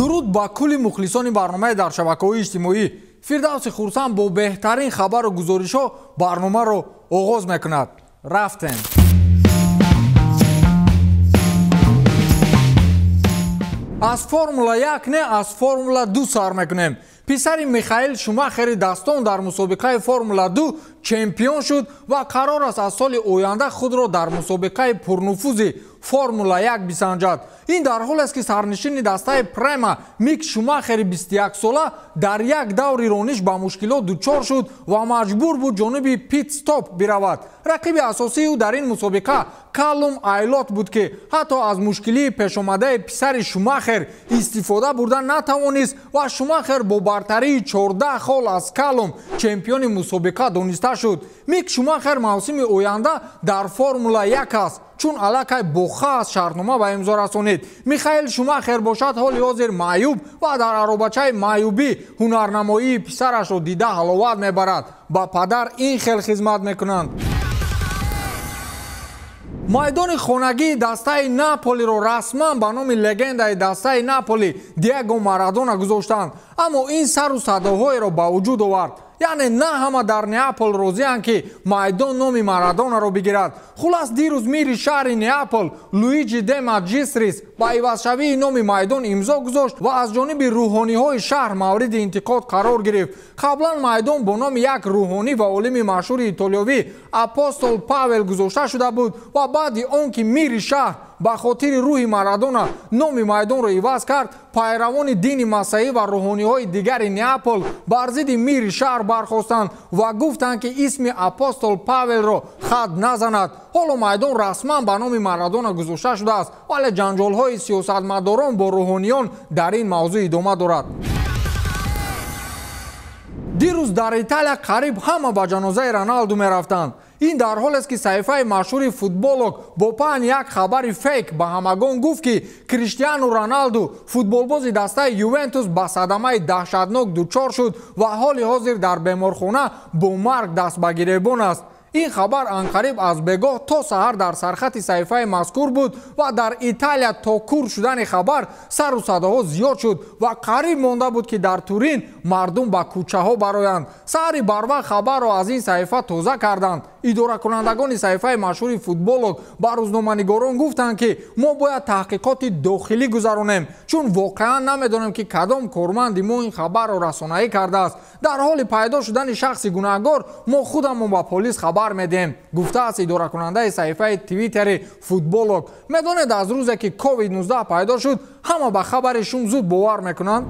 Дуруд ба кулли мухлисони барномаи дар шабакаҳои иҷтимоӣ. Фирдавси Хурсанд бо беҳтарин хабару гузоришҳо барномаро оғоз мекунад. Рафтем. Аз Формула 1 не, аз Формула 2 сар мекунем. Писари Михаил Шумахери дастон дар мусобиқаи Формула 2 чемпион шуд ва қарор аст аз соли оянда худро дар мусобиқаи пурнуфузи Формула 1 бисанҷад. Ин дар ҳолест, ки сарнишини дастаи Према Мик Шумахери 21-сола дар як даври рониш ба мушкилот дучор шуд ва маҷбур буд ҷониби пит-стоп биравад. Рақиби асосии ӯ дар ин мусобиқа Каллум Айлот буд, ки ҳатто аз мушкилии пешомадаи писари Шумахер истифода бурда натавонист ва Шумахер бо бартарии 14 хол аз Каллум чемпиони мусобиқа дониста шуд. Мик Шумахер мавсими оянда дар Формула 1 аст, чун аллакай бо Хаас шартнома ба имзо расонид. Михаил Шумахер бошад ҳоли ҳозир маъюб ва дар аробачаи маъюбӣ ҳунарнамоии писарашро дида ҳаловат мебарад. Ба падар ин хел хизмат мекунанд. Майдони хонагии дастаи Наполиро расман ба номи легендаи дастаи Наполи Диего Марадона гузоштанд, аммо ин сару садоҳоеро ба вуҷуд овард. Яъне на ҳама дар Неапол розианд, ки майдон номи Марадонаро бигирад. Хулас, дирӯз мири шаҳри Неапол Луиҷи де Маҷистрис ба ивазшавии номи майдон имзо гузошт ва аз ҷониби рӯҳониҳои шаҳр мавриди интиқод қарор гирифт. Қаблан майдон бо номи як рӯҳонӣ ва олими машҳури итолиёвӣ Апостол Павел гузошта шуда буд ва баъди он ки мири шаҳр ба хотири рӯҳи Марадона номи майдонро иваз кард, пайравони дини масеҳӣ ва рӯҳониҳои дигари Неапол бар зидди мири шаҳр бархостанд ва гуфтанд, ки исми Апостол Павелро хат назанад. Ҳоло майдон расман ба номи Марадона гузошта шудааст, вале ҷанҷолҳои сиёсатмадорон бо рӯҳониён дар ин мавзӯъ идома дорад. Дирӯз дар Италия қариб ҳама ба ҷанозаи Роналду мерафтанд. Ин дар ҳолест, ки саҳифаи машҳури Футболог бо паҳни як хабари фейк ба ҳамагон гуфт, ки Криштиану Роналду футболбози дастаи Ювентус ба садамаи даҳшатнок дучор шуд ва ҳоли ҳозир дар беморхона бо марг даст ба гиребон аст. Ин хабар анқариб аз бегоҳ то саҳар дар сархати саҳифаи мазкур буд ва дар Италия то кур шудани хабар сару садоҳо зиёд шуд ва қариб монда буд, ки дар Турин мардум ба кӯчаҳо бароянд. Саҳари барвақт хабарро аз ин саҳифа тоза карданд. Идоракунандагони саҳифаи машҳури Футболог ба рӯзноманигорон гуфтанд, ки мо бояд таҳқиқоти дохилӣ гузаронем, чун воқеан намедонем, ки кадом корманди мо ин хабарро расонаӣ кардааст. Дар ҳоли пайдо шудани шахси гунаҳгор мо худамон ба полис хабар медиҳем, гуфтааст идоракунандаи саҳифаи Твиттери Футболог. Медонед, аз рӯзе ки COVID-19 пайдо шуд, ҳама ба хабари шум зуд бовар мекунанд.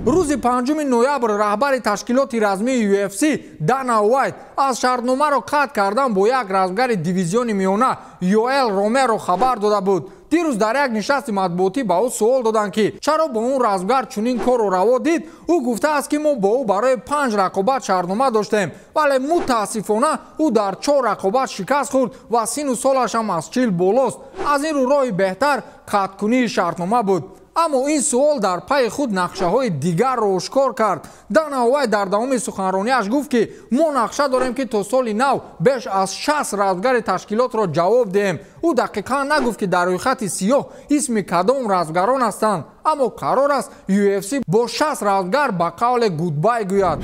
Рӯзи 5 ноябр раҳбари ташкилоти размии UFC Дана Уайт аз шартномаро қатъ кардан бо як размгари дивизиони миёна Йоэл Ромеро хабар дода буд. Дирӯз дар як нишасти матбуотӣ ба ӯ суол доданд, ки чаро бо он размгар чунин корро раво дид. Ӯ гуфтааст, ки мо бо ӯ барои 5 рақобат шартнома доштем, вале мутаассифона ӯ дар 4 рақобат шикаст хӯрд ва сину солаш ҳам аз 40 болост. Аз ин рӯ роҳи беҳтар қатъкунии шартнома буд. Аммо ин суол дар пайи худ нақшаҳои дигарро ошкор кард. Дана Уайт дар давоми суханрониаш гуфт, ки мо нақша дорем, ки то соли нав беш аз 60 размгари ташкилотро ҷавоб диҳем. Ӯ дақиқан нагуфт, ки дар рӯйхати сиёҳ исми кадом размгарон ҳастанд, аммо қарор аст UFC бо 60 размгар ба қавле goodbye гӯяд.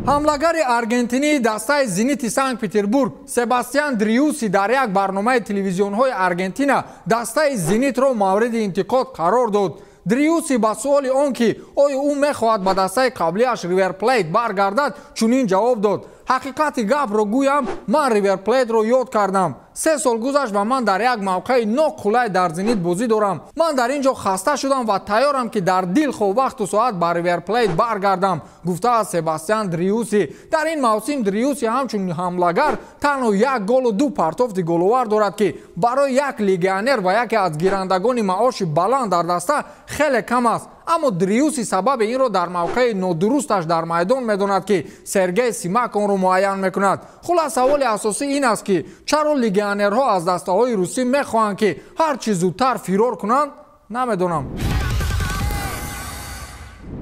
Ҳамлагари аргентинии дастаи Зенити Санкт-Петербург Себастьян Дриуси дар як барномаи телевизионҳои Аргентина дастаи Зенитро мавриди интиқод қарор дод. Дриуси ба суоли он, ки оё ӯ мехоҳад ба дастаи қаблиаш Ривер Плейт баргардад, чунин ҷавоб дод: ҳақиқати гапро гӯям, ман Ривер Плейтро ёд кардам. 3 сол гузашт ва ман дар як мавқеи ноқулай дар Зенит бозӣ дорам. Ман дар ин ҷо хаста шудам ва тайёрам, ки дар дилхоҳ вақту соат ба Ривер Плейт баргардам, гуфтааст Себастьян Дриуси. Дар ин мавсим Дриуси ҳамчун ҳамлагар танҳо 1 голу 2 партофти головар дорад, ки барои як легионер ва яке аз гирандагони маоши баланд дар даста хеле кам аст. Аммо Дриуси сабаби инро дар мавқеи нодурусташ дар майдон медонад, ки Сергей Симак онро муайян мекунад. Хулас, саволи асосӣ ин аст, ки чаро легионерҳо аз дастаҳои русӣ мехоҳанд, ки ҳар чӣ зудтар фирор кунанд, намедонам.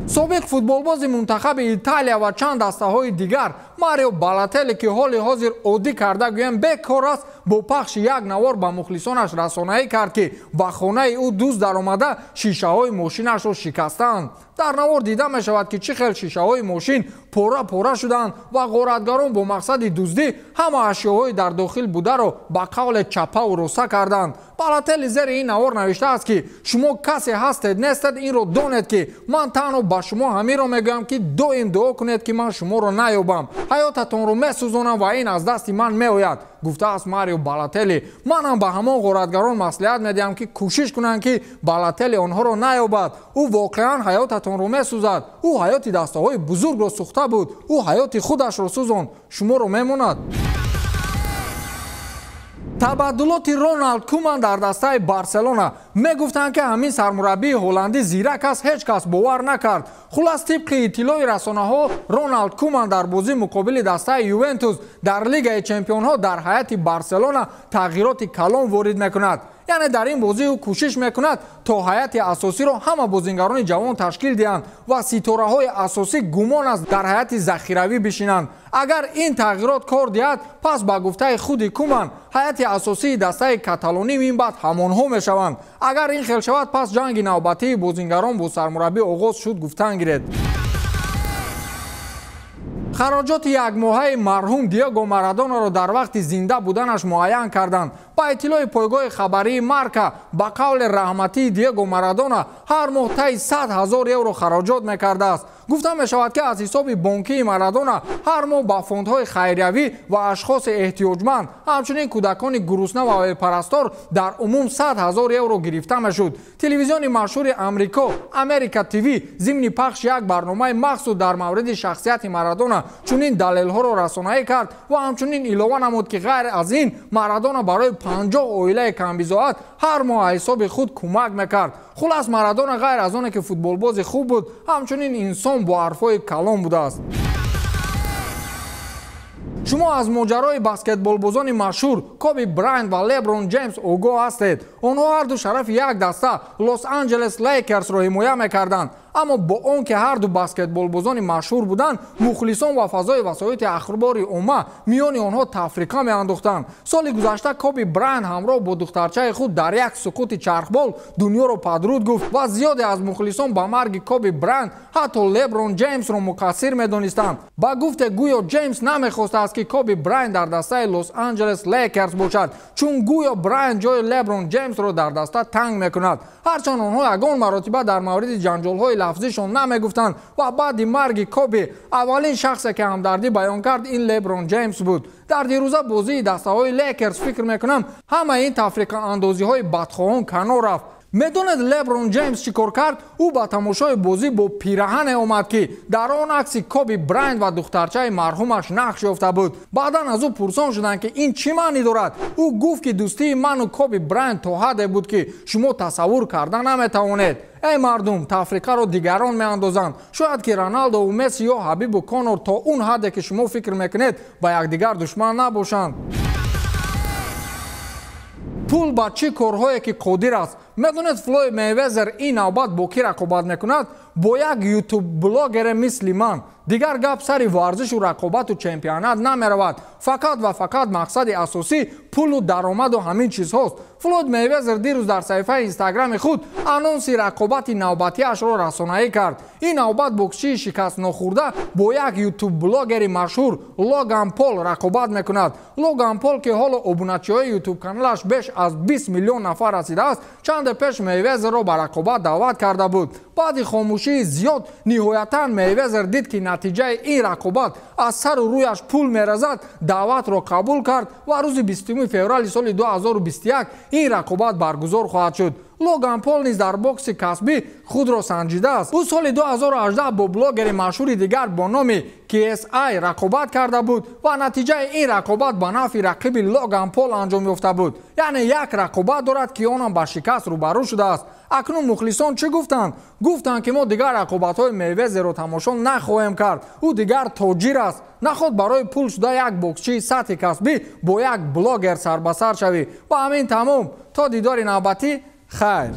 Собиқ футболбози мунтахаби Италия ва чанд дастаҳои дигар Марио Балотелли, ки ҳоли ҳозир оддӣ карда гӯям бекор аст, бо пахши як навор ба мухлисонаш расонаӣ кард, ки ба хонаи ӯ дузд даромада шишаҳои мошинашро шикастаанд. Дар навор дида мешавад, ки чӣ хел шишаҳои мошин пора-пора шуданд ва ғоратгарон бо мақсади дуздӣ ҳама ашёҳои дар дохил бударо ба қавле чапаву роса карданд. Балотелли зери ин навор навиштааст, ки шумо касе ҳастед нестед, инро донед, ки ман танҳо ба шумо ҳаминро мегӯям, ки доим дуо кунед, ки ман шуморо наёбам, ҳаётатонро месӯзонам ва ин аз дасти ман меояд, гуфтааст Марио Балотелли. Ман ҳам ба ҳамон ғоратгарон маслиҳат медиҳам, ки кӯшиш кунанд, ки Балотелли онҳоро наёбад. Ӯ воқеан ҳаётатонро месӯзад. Ӯ ҳаёти дастаҳои бузургро сӯхта буд. Ӯ ҳаёти худашро сӯзонд, шуморо мемонад. Табаддулоти Роналд Куман дар дастаи Барселона. Мегуфтанд, ки ҳамин сармураббии ҳолландӣ зирак аст, ҳеҷ кас бовар накард. Хулас, тибқи иттилои расонаҳо, Роналд Куман дар бозии муқобили дастаи Ювентус дар Лигаи чемпионҳо дар ҳайати Барселона тағйироти калон ворид мекунад. Яъне дар ин бозӣ ӯ кӯшиш мекунад, то ҳайати асосиро ҳама бозингарони ҷавон ташкил диҳанд ва ситораҳои асосӣ гумон аст дар ҳайати захиравӣ бишинанд. Агар ин тағйирот кор диҳад, пас ба гуфтаи худи Куман ҳайати асосии дастаи каталонӣ минбаъд ҳамонҳо мешаванд. Агар ин хел шавад, пас ҷанги навбатии бозингарон бо сармураббӣ оғоз шуд, гуфтан гиред. Хароҷоти якмоҳаи марҳум Диего Марадонаро дар вақти зинда буданаш муайян карданд. Ба иттилои пойгоҳи хабарии Марка, ба қавли раҳматии Диего Марадона ҳар моҳ таи 100 000 евро хароҷот мекардааст. Гуфта мешавад, ки аз ҳисоби бонкии Марадона ҳар моҳ ба фондҳои хайриявӣ ва ашхоси эҳтиёҷманд, ҳамчунин кӯдакони гурусна ва бепарастор дар умум 100 000 евро гирифта мешуд. Телевизиони машҳури Амрико Америка ТВ зимни пахши як барномаи махсус дар мавриди шахсияти Марадона чунин далелҳоро расонаӣ кард ва ҳамчунин илова намуд, ки ғайр аз ин Марадона барои 50 оилаи камбизоат ҳар моҳ аз ҳисоби худ кӯмак мекард. Хулас, Марадона ғайр аз оне ки футболбози хуб буд, ҳамчунин инсон бо ҳарфҳои калон будааст. Шумо аз моҷарои баскетболбозони машҳур Коби Брайант ва Леброн Ҷеймс огоҳ ҳастед. Онҳо ҳарду шарафи як даста Лос-Анҷелес Лейкерсро ҳимоя мекарданд. Аммо бо он ки ҳарду баскетболбозони машҳур буданд, мухлисон ва фазои васоити ахбори омма миёни онҳо тафриқа меандохтанд. Соли гузашта Коби Брайант ҳамроҳ бо духтарчаи худ дар як суқути чархбол дунёро падруд гуфт ва зиёде аз мухлисон ба марги Коби Брайант ҳатто Леброн Ҷеймсро муқассир медонистанд. Ба гуфте гӯё Ҷеймс намехостааст, ки Коби Брайант дар дастаи Лос-Анҷелес Лейкерс бошад, чун гӯё Брайант ҷои Леброн Ҷеймсро дар даста танг мекунад. Ҳарчанд онҳо ягон маротиба дар мавриди ҷанҷолҳои лафзишон намегуфтанд ва баъди марги Коби аввалин шахсе, ки ҳамдардӣ баён кард, ин Леброн Ҷеймс буд. Дар дирӯза бозии дастаҳои Лейкерс фикр мекунам ҳамаи ин тафриқаандозиҳои бадхоҳон канор рафт. Медонед Леброн Ҷеймс чӣ кор кард? Ӯ ба тамошои бозӣ бо пираҳане омад, ки дар он акси Коби Брайант ва духтарчаи марҳумаш нақш ёфта буд. Баъдан аз ӯ пурсон шуданд, ки ин чӣ маънӣ дорад. Ӯ гуфт, ки дӯстии ману Коби Брайант то ҳадде буд, ки шумо тасаввур карда наметавонед. Эй мардум, тафриқаро дигарон меандозанд. Шояд ки Роналдову Месси ё Ҳабибу Конор то он ҳадде, ки шумо фикр мекунед, ба якдигар душман набошанд. Пул ба чӣ корҳое ки қодир аст. Медонед Флойд Мейвезер ин навбат бо кӣ рақобат мекунад? Бо як ютуб-блогере мисли ман. Дигар гап сари варзишу рақобату чемпионат намеравад. Фақат ва фақат мақсади асосӣ пулу даромаду ҳамин чизҳост. Флойд Мейвезер дирӯз дар саҳифаи инстаграми худ анонси рақобати навбатиашро расонаӣ кард. Ин навбат боксчии шикастнохӯрда бо як ютуб-блогери машҳур Логан Пол рақобат мекунад. Логан Пол, ки ҳоло обуначиҳои ютуб-каналаш беш аз 20 миллион нафар расидааст, чанде пеш Мейвезерро ба рақобат даъват карда буд. Баъди хомӯшии зиёд ниҳоятан Мейвезер дид, ки натиҷаи ин рақобат аз сару рӯяш пул меразад, даъватро қабул кард ва рӯзи 20 феврали соли 2021 ин рақобат баргузор хоҳад шуд. Логан Пол низ дар бокси касбӣ худро санҷидааст. Ӯ соли 2018 бо блогери машҳури дигар бо номи KSI рақобат карда буд ва натиҷаи ин рақобат ба нафъи рақиби Логан Пол анҷом ёфта буд. Яъне як рақобат дорад, ки онам ба шикаст рӯбарӯ шудааст. Акнун мухлисон чӣ гуфтанд? Гуфтанд, ки мо дигар рақобатҳои Мейвезерро тамошо нахоҳем кард. Ӯ дигар тоҷир аст. Наход барои пул шуда як боксчии сатҳи касбӣ бо як блогер сарбасар шавӣ. Ва ҳамин тамом. То дидори навбатӣ, хайр.